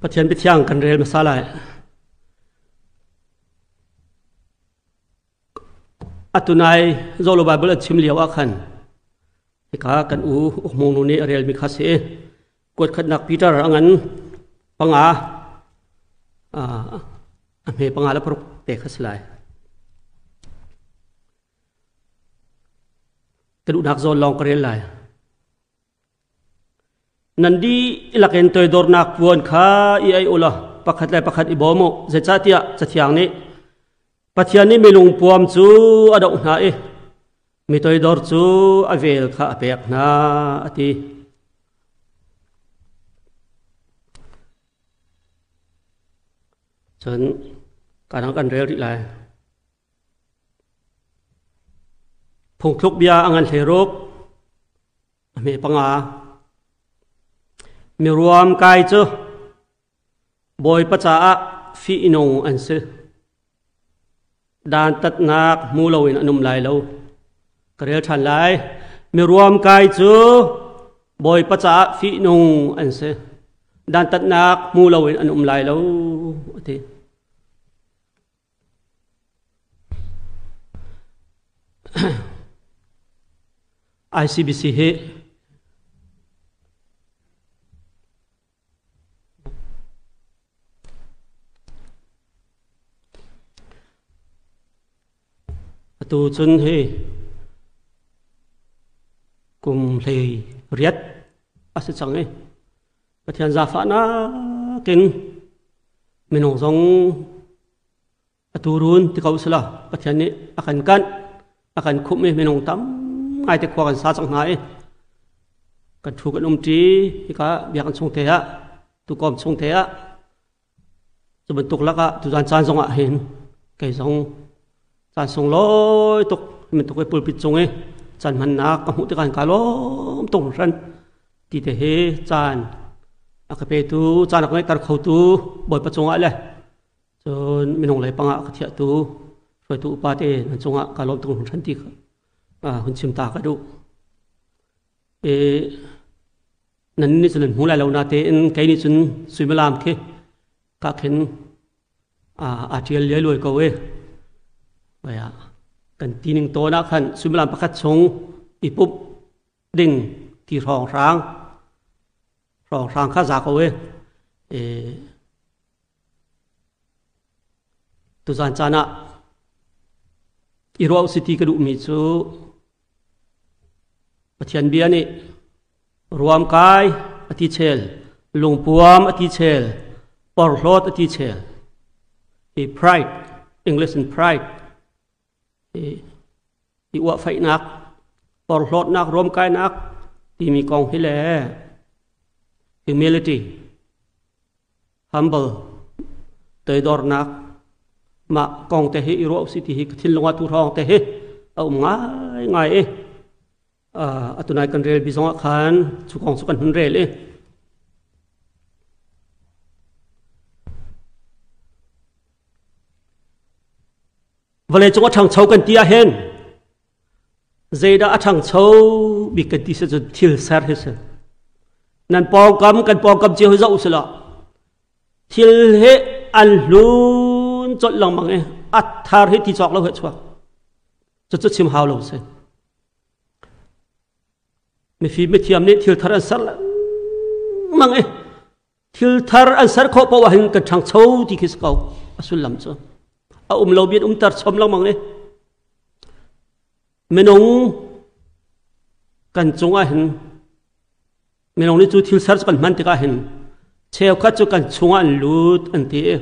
Pathian biathiang kan rel hmasa lai. Atunai Zolo Bible a chim lio ah khan hika kan u Ukmung nu nih a relmi kha si. Kuat khatnak Peter a ngan panga a hme panga le paruk te kha si lai. Ka duhnak zawn lawng ka rel lai. Nan dihlak in toidornak puan kha i ei u law pakhat le pakhat i bawm u. Zeicahtiah Cathiang nih Pathian nih mi lungpuam cu a doh hna i mi toidor cu a vel kha a pek hna a ti. Cun ka dang kan rel rih lai. Phungthluk bia a ngan hleiruk a hme panga. Miruam kai cu Bawipa caah fihnung an si. Dantatnak hmu loin an um lai lo. Ka rel ṭhan lai. Miruam kai cu Bawipa caah fihnung an si. Dantatnak hmu loin an um lai lo, a ti. ICBC hi atu cun hi kum hlei riat a si cang i Pathian zaangfahnak in minung zong atu run ti ko sila Pathian nih a kan kanh a kan khumh i minung tam ngai te khua kan sa cang hna i kan thu kan um ṭi hika biakinn chung te ah tukawm chung te ah cu bantuk lakah tuzan caan zong ah hin kei zong caan sunglawi tuk bantuk i pulpit cung i caan hmannak ka hmuh tikah ka lawm tuk hran ti te hi caan a ka petu caan a ka ngeihter khotu Bawipa cungah le cun minung lei pangah ka thiahtu hruaitu upa te nan cungah ka lawm tuk hran ti kha hun chim ta ka duh. E nan nih cun nan hmu lai lo na tein kei nih cun suimilam khi ka khin a ṭial liai luai ko e. Baya kan tining tawn ah khan suimilam pakhat chung i pumh ding ti hrawng hrang hrawng hrang kha za ko e. E tuzan caan ah i ruah usih ti ka duhmi cu Pathian bia nih ruamkai a ti chel, lungpuam a ti chel, porhlawt a ti chel. Hi pride, English in pride, hi uahfaihnak, porhlawtnak, ruamkainak timi kong hi le humility, humble, toidornak, mah kong te hi i ruah usih ti hi ka thinlung ah tu hrawng te hi a um ngai ngai i atunai kan rel bi zong ah khan cu kong cu kan hun rel i vawlei cung a ṭhangcho kan ti ah hin zeidah a ṭhangcho bik kan ti si cun thil ser hi si nan pawngkam kan pawngkam cio hi zoh usih thil hi an hlun colh lengmang i a thar hi ti cawk lo he chuak cucu chim hau lo si mifim mithiam nih thil thar an ser lengmang i thil thar an ser khawh paoh ahhin kan ṭhangcho ti khi si ko a sullam cu a um lo bian umter chom lengmang i minung kan cung ah hin minung nih cu thil ser cu kan hman tikah hin cheukhat cu kan chungah an lut an ti i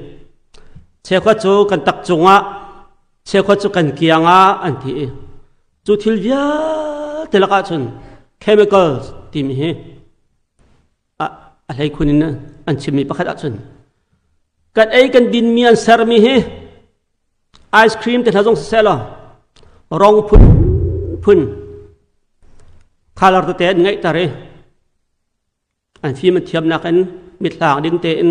cheukhat cu kan tak cungah cheukhat cu kan kiang ah an ti i cu thil vialte lakah cun chemicals timi hi a hleikhun in an chimmi pakhat ahcun kan ei kan dinmi an sermi hi ice cream te hna zong siseh law rong phun phun color tete an ngeihter i an fim an thiamnak in mithlang ding tein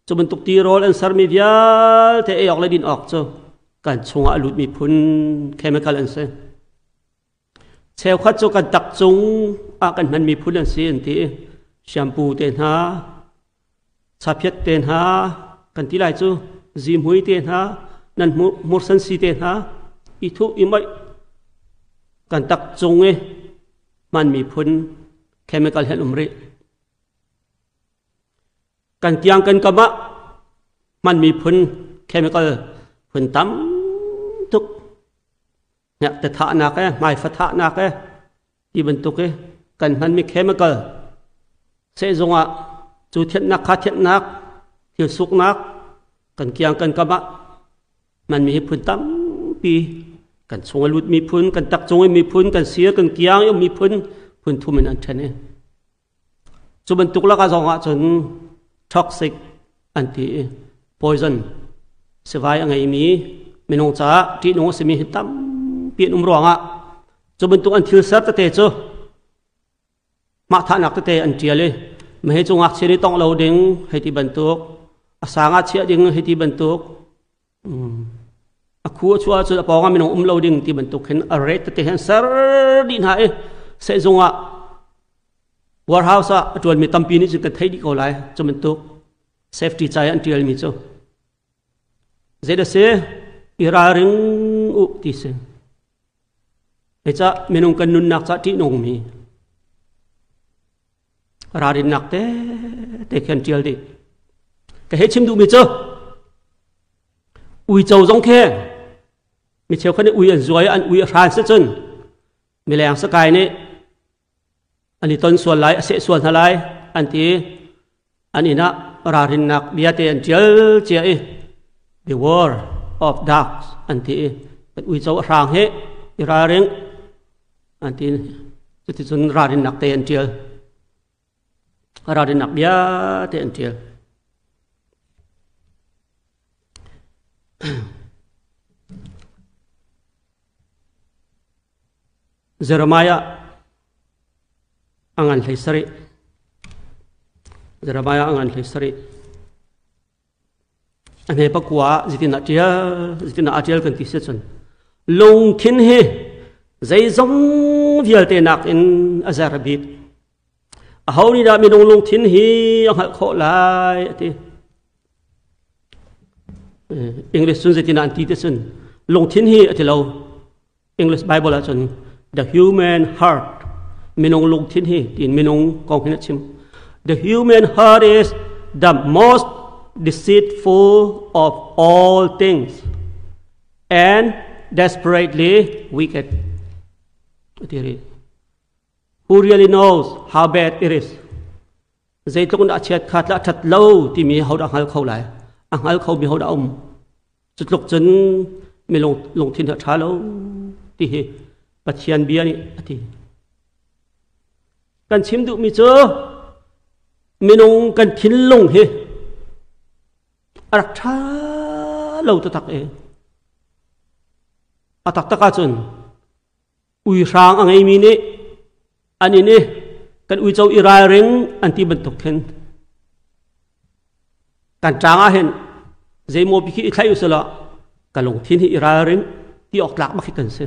cu bantuk tirawl an sermi vialte ei awk le din awk cu kan chungah a lutmi phun chemical an si. Cheukhat cu kan tak cung ah kan hmanmi phun an si an ti. Shampoo te hna, Chaphiat te hna kan ti lai cu zihmui te hna nan hmursan si te hna i thuh i moih kan tak cung i hmanmi phun chemical hen um rih. Kan kiang kan kam ah hmanmi phun chemical phun tam tuk hnekte thahnak e hmaifa thahnak e ti bantuk i kan hmanmi chemical sehzung ah cu thianhnak kha thianhnak thil suknak kan kiang kan kam ah hmanmi hi phun tampi kan chung a lutmi phun kan tak cung i miphun kan sir kan kiang i ummi phun phun thum in an ṭhen i Cu bantuk lakah zong ahcun toxic an ti i poison sivai a ngeimi minung caah ṭihnung a simi hi tampi an um ruangah cu bantuk an thil ser tete cu mahthahnak tete an ṭial i mah cu ngakchia nih tongh lo ding hei ti bantuk a sang ah chiah ding hei ti bantuk A khu a chuah ahcun a pawngah minung um lo ding ti bantuk hin a rate tete hin ser dih hna i sehzung ah warehouse ah a ṭuanmi tampi nih cun kan theih dih ko lai cu bantuk safety ca i an ṭialmi cu zei si i ralring u ti si Zeicah minung kan nunnak ca ṭihnungmi ralrinnak te te khan ṭial dih. Ka hei chim duhmi cu uico zong khi mi cheukhat nih ui an zuai an ui a hran si cun mileng sakai nih an i ton sual lai a seh sual hna lai an ti an inn ah ralrinnak bia te an ṭial cia i beware of dogs an ti i kan uico a hrang hi i ralring an ti cuticun ralrinnak te an ṭial ralrinnak bia te an ṭial Jeremiah a ngan hlei sarih. Jeremiah a ngan hlei sarih. A hme pakua ah zitin ah ṭial, zitin ah ṭial kan ti si cun lungthin hi zeizong vialte nakin a zer bik. Aho nih dah minung lungthin hi a hngalh khawh lai a ti. English cun zeitin an ti te cun lungthin hi a ti lo. English Bible ah cun the human heart minung lungthin hi tiin minung kong hin a chim. The human heart is the most deceitful of all things and desperately wicked. A ti rih. Who really knows how bad it is? Zeitluk in a chiat kha tla ṭhat lo timi ho dah hngal kho lai? A hngal kho mi ho dah um? Cutluk cun mi lungthin a ṭha lo ti hi Pathian bia nih a ti. Kan chim duhmi cu minung kan thinlung hi a rak ṭha lo taktak e. A taktak ahcun Uihrang a ngeimi nih an inn i kan uico i ralring an ti bantuk khin kan ṭang ah hin zeimaw bi khi i thlaih usila ka lungthin hi i ralring ti awk tlak bak hi kan si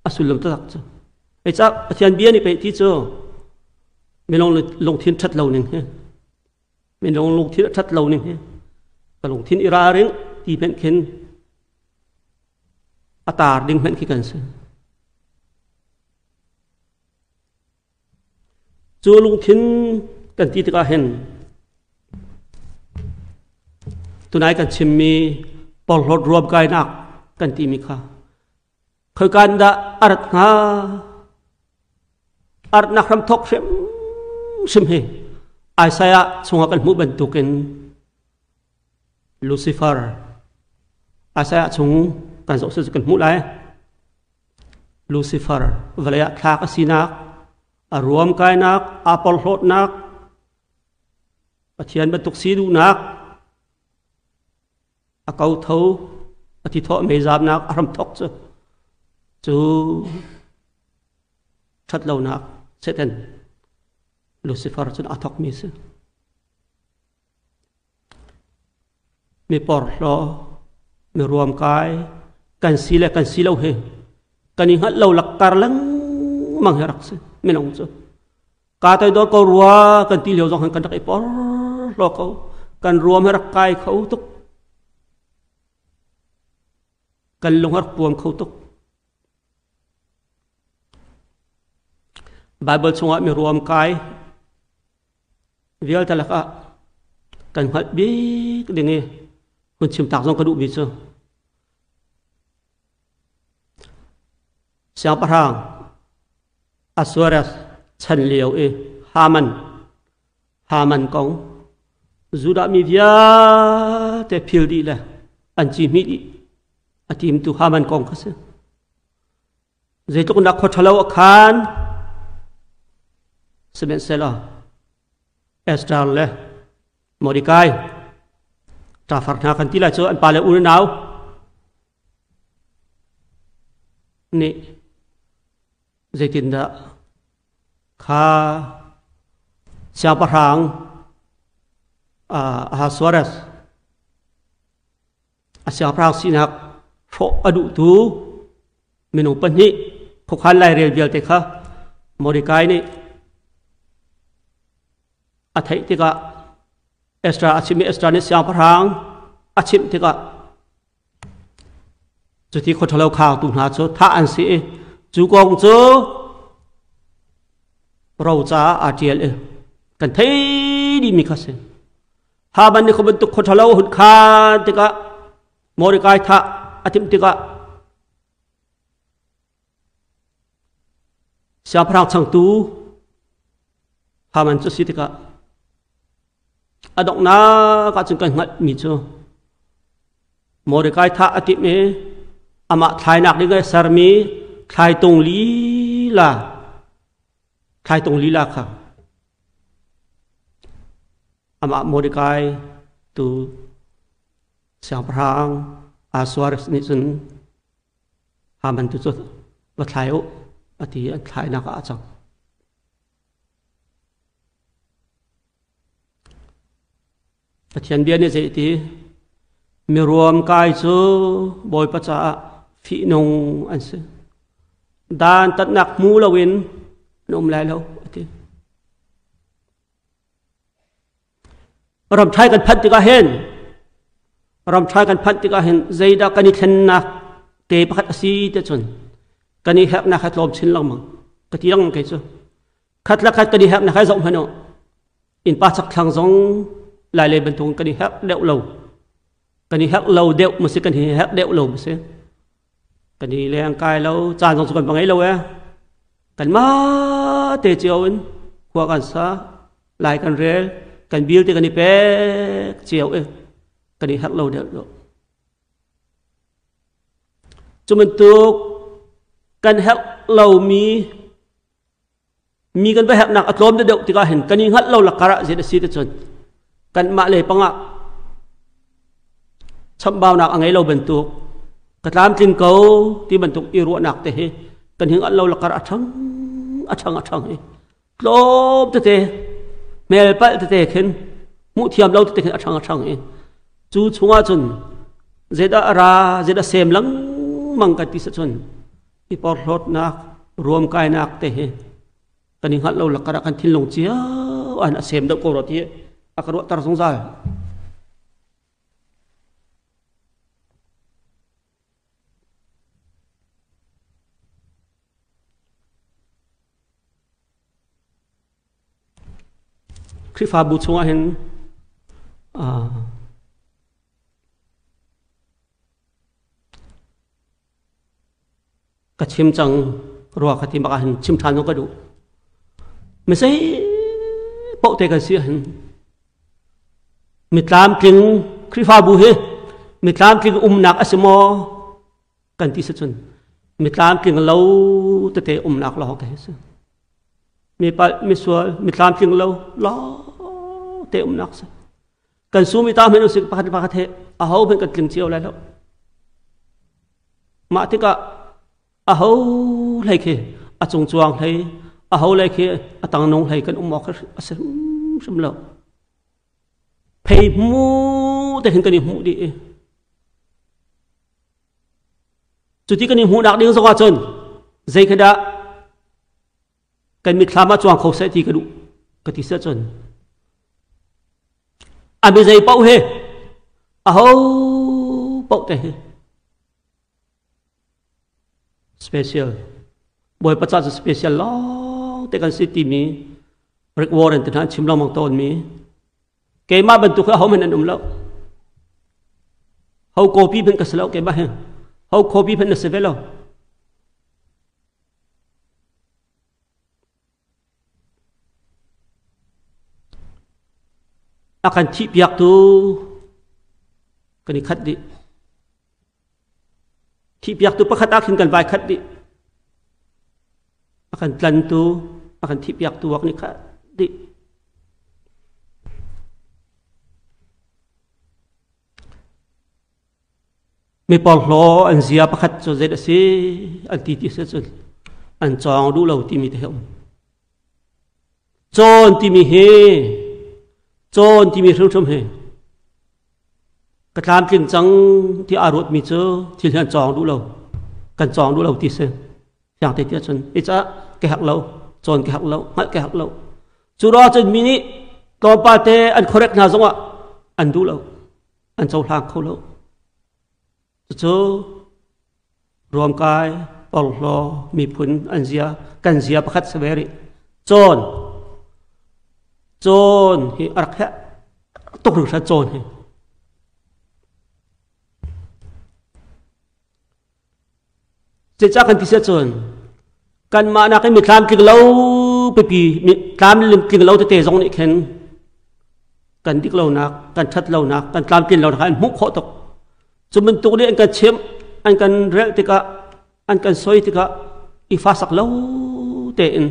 a sullam taktak cu ei ca Pathian bia nih pei ti cu minung lungthin ṭhat lo ning hi minung lungthin a ṭhat lo ning hi ka lungthin i ralring ti hmenh khin a tar ding hmanh khi kan si. Cu lungthin kan ti tikah hin tunai kan chimmi porhlawt ruamkainak kan timi kha khoikan dah a rat hnga Arnak hramthok hrimhrim hi Isaiah chungah kan hmuh bantukin Lucifer Isaiah chung kan zoh kan hmuh lai. Lucifer vawlei ah thlak a sinak, a ruam kainak, aa porhlawtnak, Pathian bantuk si duhnak, a kotho, a tithawh meizamnak a hramthok cu cu ṭhatlonak Satan Lucifer cun aa thokmi si. Mi porhlaw, mi ruamkai, kan si le kan si lo hi kan i hngalh lo lakkar lengmang hi rak si minung cu. Ka toidor ko rua kan ti lio zong hin kan rak i porhlaw ko. Kan ruam rak kai kho tuk. Kan lung rak puam kho tuk. Bible chungah mi ruam kai vialte lakah kan hngalh bik ding i hun chim tak zong ka duhmi cu Siangpahrang Asuerus chan lio i Haman Haman kong Judah mi vialte phil dih le an ci hmih dih a timtu Haman kong kha si. Zeitluk nak khua ṭhalo a khan sihmanhsehlaw Esther le Mordecai ṭafar hna kan ti lai cu an pa le unau nih zeitindah kha siangpahrang Ahasuerus a siangpahrang sinak hrawh a duhtu minung pahnih khuakhan lairel vialte kha Mordecai nih a theih tikah Ezra a chimh i Ezra nih siangpahrang a chimh tikah cuti khuaṭhalo khangtu hna cu thah an si i cu kong cu ro caah aa ṭial i kan thei dihmi kha si. Haman nih kha bantuk khuaṭhalo a hun khan tikah Mordecai thah a timh tikah siangpahrang changtu Haman cu si tikah a donghnak ah cun kan hngalhmi cu Mordecai thah a timh i amah thlainak ding i sermi thlaitung lila thlaitung lila kha amah Mordecai tu siangpahrang Ahasuerus nih cun Haman tu cu va thlai u a ti an thlainak ah a cang. Pathian bia nih zei ti miruam kai cu Bawipa caah fihnung an si. Dan tatnak hmu loin an um lai lo a ti. Ramṭhai kan phanh tikah hin ramṭhai kan phanh tikah hin zeidah kan i thlennak te pakhat a si te cun kan i herhnak kha tlawm chin lengmang ka ti lengmang kei cu khat le khat kan i herhnak kha zoh hmanh u innpa chakthlang zong lai lei bantuk kan i herh deuh lo kan i herh lo deuh ma si kan i herh deuh lo ma si kan i leng kai lo caan zong cu kan va ngei lo e kan mah te cio in khua kan sa lai kan rel kan bil te kan i pek cio i kan i herh lo deuh lo cu bantuk kan herh lomi mi kan va herhnak a tlawm deuh tikah hin kan i hngalh lo lakar ah zet a si te cun kanmah le pangah chamhbaunak a ngei lo bantuk ka tlamtling ko ti bantuk i ruahnak te hi kan hi hngalh lo lakar a ṭhang a ṭhang a ṭhang i tlawm tete hmel palh tete khin hmuh thiam lo tete khin a ṭhang a ṭhang i cu chungah cun zeidah a ra zeidah sem lengmang kan ti cun i porhlawtnak ruamkainak te hi kan i hngalh lo lakar ah kan thinlung cio an a sem deuh ko rua ti a ka ruahter zungzal. Khrihfabu chungah hin ka chim cang rua kha ti bak ah hin chim ṭhan zong ka duh. Misei paoh te kan si ahhin mitlamtling Khrihfabu hi mitlamtling umnak a si maw kan ti si cun mitlamtling lo tete umnak lawng te hi si. Mi palh, mi sual, mitlamtling lo lawng te umnak si. Kan sum i ta hmanh usik pakhat pakhat he aho hmanh kan tling cio lai lo. Mah tikah aho hlei khi a cungcuang hlei aho hlei khi a tangnung hlei kan um awk a si hrim lo. Phei hmu te hin kan i hmuh dih i cuti kan i hmuhnak ding zongah cun zei khi dah kan mitthlam ah cuang kho seh ti ka duh ka ti seh cun. A mi zei paoh he aho paoh te he special Bawipa ca cu special lawng te kan si timi Rick Warren te hna an chim lengmang tawnmi keimah bantuk hi ahohmanh an um lo. Ho copy hmanh ka si lo keimah hi. Ho copy hmanh na si ve lo. A kan thihpiaktu kan i khat dih. Thihpiaktu pakhat ah khin kan vai khat dih. A kan tlantu, a kan thihpiaktu ah kan i khat dih. Mi porhlaw an zia pakhat cu zei a si an ti ti si cun an cawng duh lo timi te hi um. Cawn timi hi cawn timi hrimhrim hi ka tlamtling cang ti aa ruatmi cu thil hi an cawng duh lo kan cawng duh lo ti si fiang te tiah cun i caah ka herh lo cawn ka herh lo hngalh ka herh lo cu ruangah cun mi nih tlawmpal te an correct hna zongah an duh lo an cohlang kho lo. Cucu ruamkai, porhlaw, miphun an zia, kan zia pakhat si ve rih. Cawn. Cawn hi a rak herh tuk hringhran cawn hi. Zeicah kan ti siah cun kanmah nakin mi tlamtling lo pipi mi tlamtling lo tete zong nih khin kan dik lonak, kan ṭhat lonak, kan tlamtlin lonak an hmuh khawh tuk. Cu bantuk nih an kan chimh, an kan relh tikah, an kan soi tikah i fasak lo tein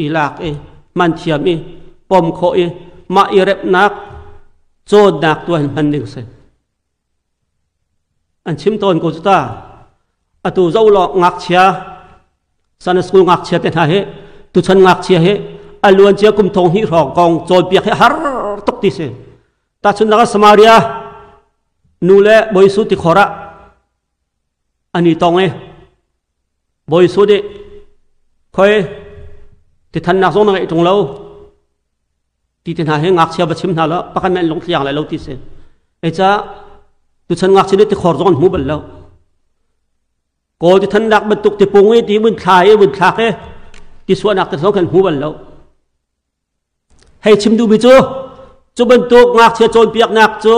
i lak i hman thiam i pom khawh i mah i remhnak cawnnak tu hin hman ding si. An chim tawn ko cu ta. Atu zo law ngakchia Sunday school ngakchia te hna hi tuchan ngakchia hi a luancia kum thong hnih hrawng kong cawnpiak hi har tuk ti si. Tahchunhnak ah Samaria nu le Bawi Jesuh tikhor ah an i tong i Bawi Jesuh nih khoi tithannak zong na ngeih ṭung lo ti te hna hi ngakchia va chim hna lo pakhat men lungtliang lai lo ti si ei ca tuchan ngakchia nih tikhor zong an hmu bal lo kawl ti thannak bantuk ti pung i ti vun thla i vun thlak i ti suahnak te zong kan hmu bal lo hei chim duhmi cu cu bantuk ngakchia cawnpiaknak cu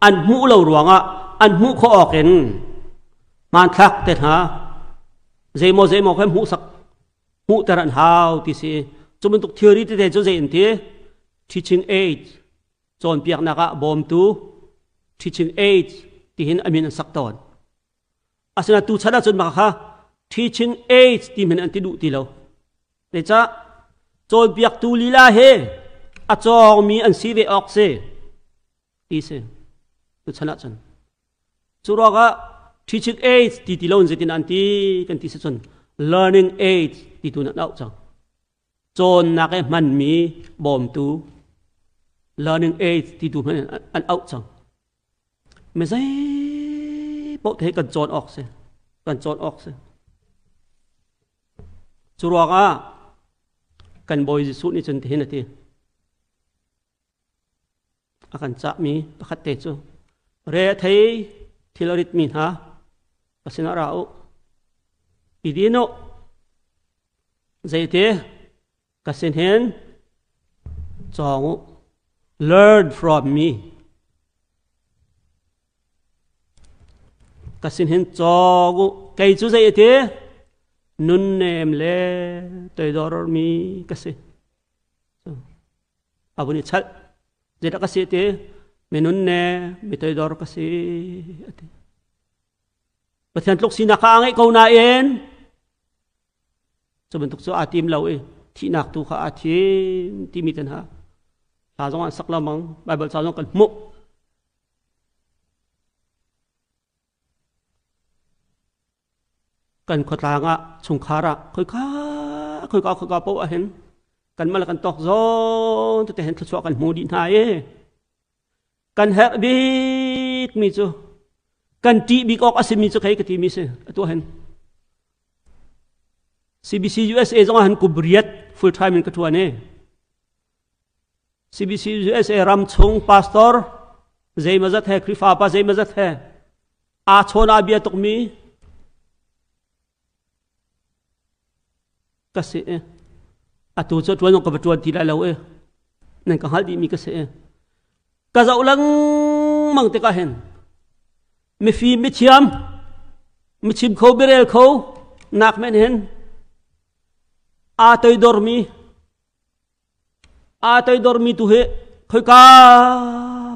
an hmuh lo ruangah an hmuh khawh awk in hmanthlak te hna zeimaw zeimaw kha hmuhsak hmuhter an hau ti si cu bantuk theory tete cu zei an ti teaching aid cawnpiaknak ah bawmtu teaching aid tihin a min an sak tawn asinain tu chan ahcun mah kha teaching aid ti min an ti duh ti lo Zeicah cawnpiaktu lila he a cawngmi an si ve awk si ti si tu chan ahcun Cu ruangah teaching aids ti ti lo in zeitin an ti kan ti si cun learning aids ti tu nan auh cang. Cawnnak i hmanmi bawmtu learning aids ti tu hman an auh cang. Mi zei paoh te kan cawn awk si. Kan cawn awk si. Cu ruangah kan Bawi Jesuh nih cun tihin a ti. A kan cahmi pakhat te cu re a thei thil a ritmi hna ka sinah ra u i din u zeite ka sin hin cawng u learn from me ka sin hin cawng u kei cu zei te nunnem le toidor mi ka si a vun i chalh zeidah ka si ti minun ne mi toidor ka si ati Pathian tluk sinak kha a ngeih ko nain cu bantuk cu aa tim lo i thihnak tu kha aa thim timi te hna hla zong an sak lengmang Bible ca zong kan hmuh Kan khuatlang ah chungkhar ah khoika khoika khoika paoh ah hin kanmah le kan tawk zawn tete hin thluachuah kan hmu dih hna i kan herh bikmi cu kan ṭih bik awk a simi cu kei ka timi si atu hin CBC USA zong ah hin kum riat full time in ka ṭuan i. CBC USA ram chung pastor zeimazat he Khrihfa pa zeimazat he aa chawn aa bia tukmi ka si i atu cu ṭuan zong ka va ṭuan ti lai lo i nan ka hngalh dihmi ka si i ka zoh lengmang tikah hin mifim mithiam michim kho biarel kho nak men hin aa toidormi aa toidormi tu hi khoika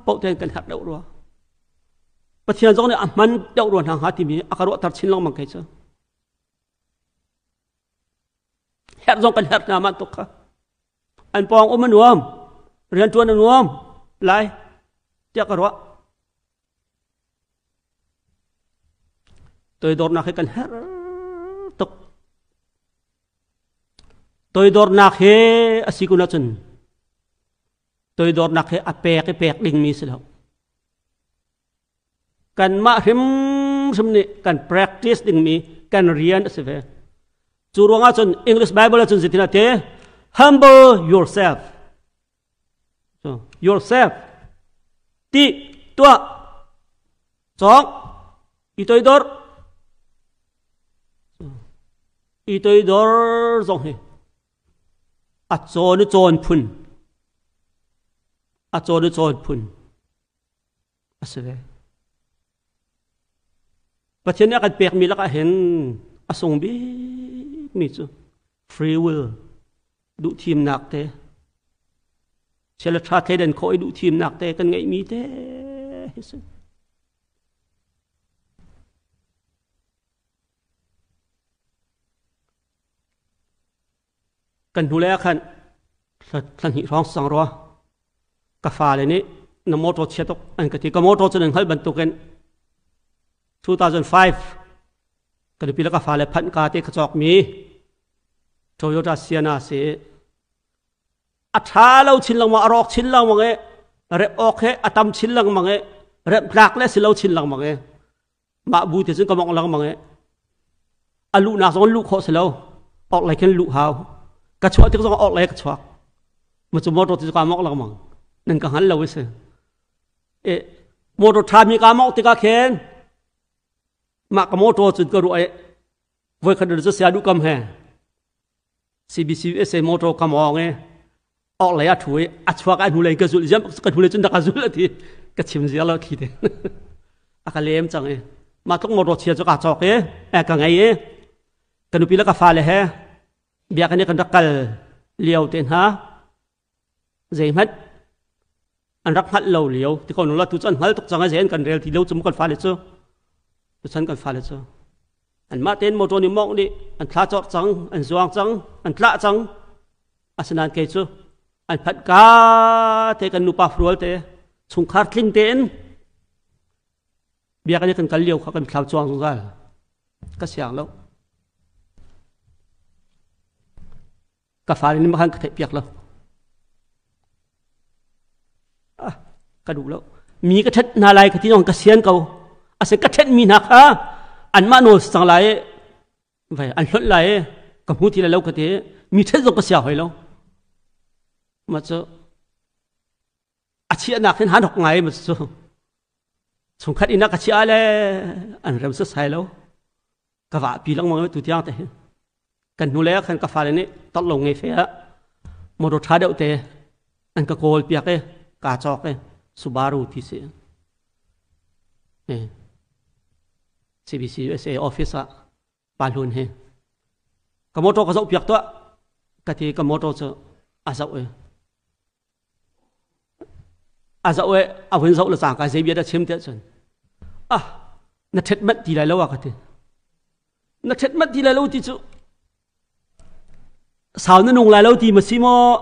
paoh tein kan herh deuh rua. Pathian zong nih a hman deuh rua hna hnga timi a ka ruahter chin lengmang kei cu. Herh zong kan herh hna mah tuk kha. An pawng um a nuam, rianṭuan a nuam lai tiah ka ruah. Toidornak hi kan herh tuk. Toidornak he a si kun ahcun toidornak he a pek i pek dingmi si lo. Kanmah hrimhrim nih kan practice dingmi kan rian a si ve. Cu ruangah cun English Bible ahcun zeitin a ti? Humble yourself. So, yourself. Ti tuah cawk i toidor i toidor zong hi a cawn i cawn phun a cawn i cawn phun a si ve. Pathian nih a kan pekmi lakah hin a sung bikmi cu free will duhthimnak te chia le ṭha thleidan khawh i duhthimnak te kan ngeihmi te hi si. Kan hnulei ah khan thla hnih hrawng sang rua. Ka fale nih na motor chia tuk an ka ti. Ka motor cu nan hngalh bantukin 2005 ka nupi le ka fale phanh ka te ka cawkmi Toyota Sienna si. A ṭha lo chin lengmang, a rawk chin lengmang i rep awk he a tam chin lengmang i rep tlak le si lo chin lengmang i mah bu te cun ka mong lengmang i a luhnak zong luh khawh si lo orh lei khin luh hau ka chuah tik zong orh lei ka chuak ma cu motor ti ka mok lengmang nan ka hngal lo i si e motor tha mi ka mok tikah khin mah ka motor cun ka ruah i voi khat cu sia duh kam he CBC USA motor ka mawng i orh lei a thu i a chuak a hnulei ka zulh ziam ka hnulei cun ka zulh ati ka chim zia lo khi te a ka lem cang i mah tluk motor chia cu ka cawk i e ka ngei i ka nupi le ka fale he biakinn i kan rak kal lio te hna zeihmanh an rak hngalh lo lio ti ko la tu cu an hngal tuk cang ai kan rel ti lo cu kan fale cu tuchan kan fale cu anmah tein motor nih mawngh nih an thla cawk cang an zuang cang an tlah cang asinain kei cu an phanh ka te kan nupa rual te chungkhar tling tein biakinn kan kal lio kha kan thlau chuang zungzal ka siang lo Ka fale nih khan ka theihpiak lo. Ah, ka duh lo. Mi ka ṭhet hna lai ka ti zong ka sian ko. Ase ka ṭhet mi hna kha anmah nawl si cang lai i vai an hlonh lai i ka hmu ti lai lo ka ti. Mi ṭhet zong ka sia hoi lo. Mah cu a chiahnak hin han hok ngai ma cu chungkhat inn ah ka chiah le an rem sasai lo. Ka vahpi lengmang tu tiang te hin kan hnulei ah khan ka fale nih tat lo ngei fe ah motor ṭha deuh te an ka kawl piak i kaa cawk i Subaru ti si CBC USA office ah pa hlun hi ka motor ka zoh piak tuah ka ti ka motor cu a zoh i a zoh i a hun zoh le cangka zei bia dah chim tiah cun ah na ṭhet manh ti lai lo a ka ti na ṭhet manh ti lai lo ti cu sau na nung lai lo ti ma si maw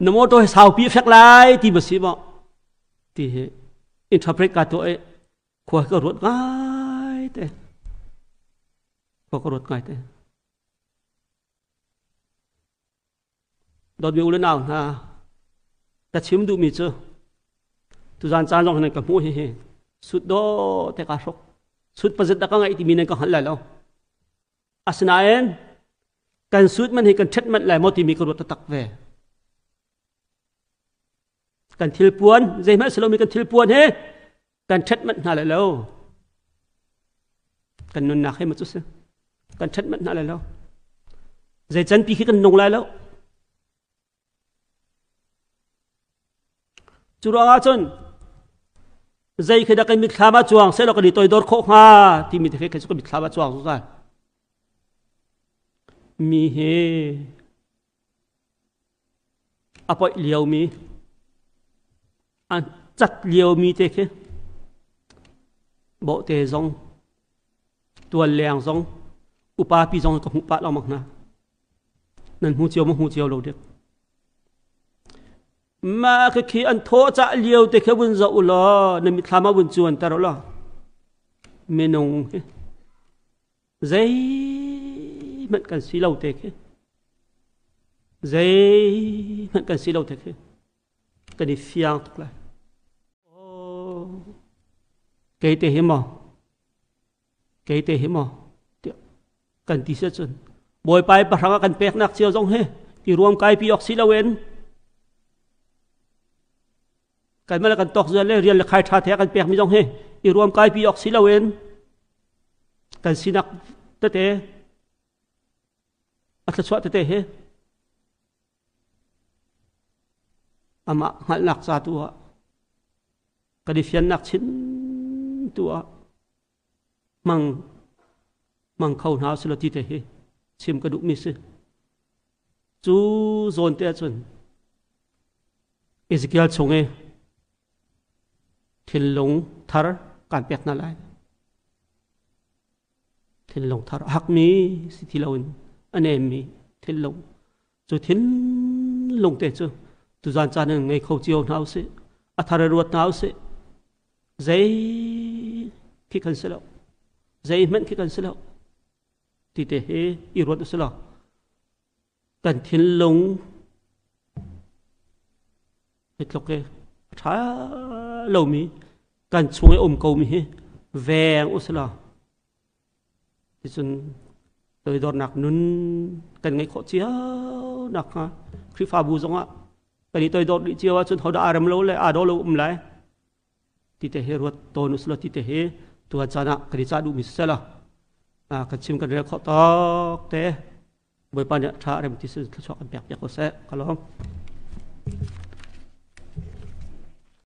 na motor hi saupi a fek lai ti ma si maw ti hi interpret ka tuah i khua ka ruat ngai te khua ka ruat ngai te Dawtmi u le nau hna, ka chim duhmi cu tuzan caan zong nan ka hmuh hihi sut dawh te kaa hruk. Sut pazit dah ka ngaih timi nan ka hngalh lai lo. Asinain kan sut man hi kan ṭhet manh lai maw timi ka ruat taktak ve. Kan thil puan zeihmanh si lomi kan thil puan he kan ṭhet manh hna lai lo. Kan nunnak he ma cu si. Kan ṭhet manh hna lai lo. Zei can pi khi kan nung lai lo. Cu ruangah cun zei khi dah kan mitthlam ah cuang sehlaw kan i toidor khawh hnga timi te khi kan mitthlam ah cuang zungzal. Mi he a poih liomi an cat liomi te khi bawhte zong tual leng zong upa pi zong ka hmuh pah lengmang hna. Nan hmu cio maw hmu cio lo dik. Mah khi an thaw cah lio te khi vun zoh u law na mitthlam ah vun cuan ter u law minung hi zeihmanh kan si lo te khi zeihmanh kan si lo te khi kan i fiang tuk lai. Kei te hi maw kei te hi maw tiah kan ti si cun Bawipa i pahrang a kan peknak cio zong hi i ruam kai pi awk si loin kan mah le kan tawk zual le rian le khai ṭha the kan pekmi zong hi i ruam kai pi awk si loin kan sinak tete a thluachuah tete hi amah hngalhnak ca tu ah kan i fiannak chin tu ah hmang hmang kho hna sila ti te hi chim ka duhmi si. Cu zawn te ahcun Ezekiel chung i thinlung thar kan pek hna lai. Thinlung thar a hakmi si ti loin a nemmi thinlung. Cu thinlung te cu tuzan caan in ngei kho cio hna usih. A thar i ruat hna usih. Zei khi kan si lo. Zeihmanh khi kan si lo. Ti te hi i ruat usih law kan thinlung hi tluk i a ṭha lomi kan chung i um komi hi veng usih law ticun toidornak nun kan ngeih khawh cio nakhnga Khrihfabu zongah kan i toidor dih cio ahcun hodah aa rem lo le aa daw lo um lai ti te hi ruat tawn usih law ti te hi tuan caan ah kan i cah duhmi si seh law kan chim kan rel khawh tawk te Bawipa nih ṭha rem ti sin thluachuah kan pek piak ko seh. Ka lawm.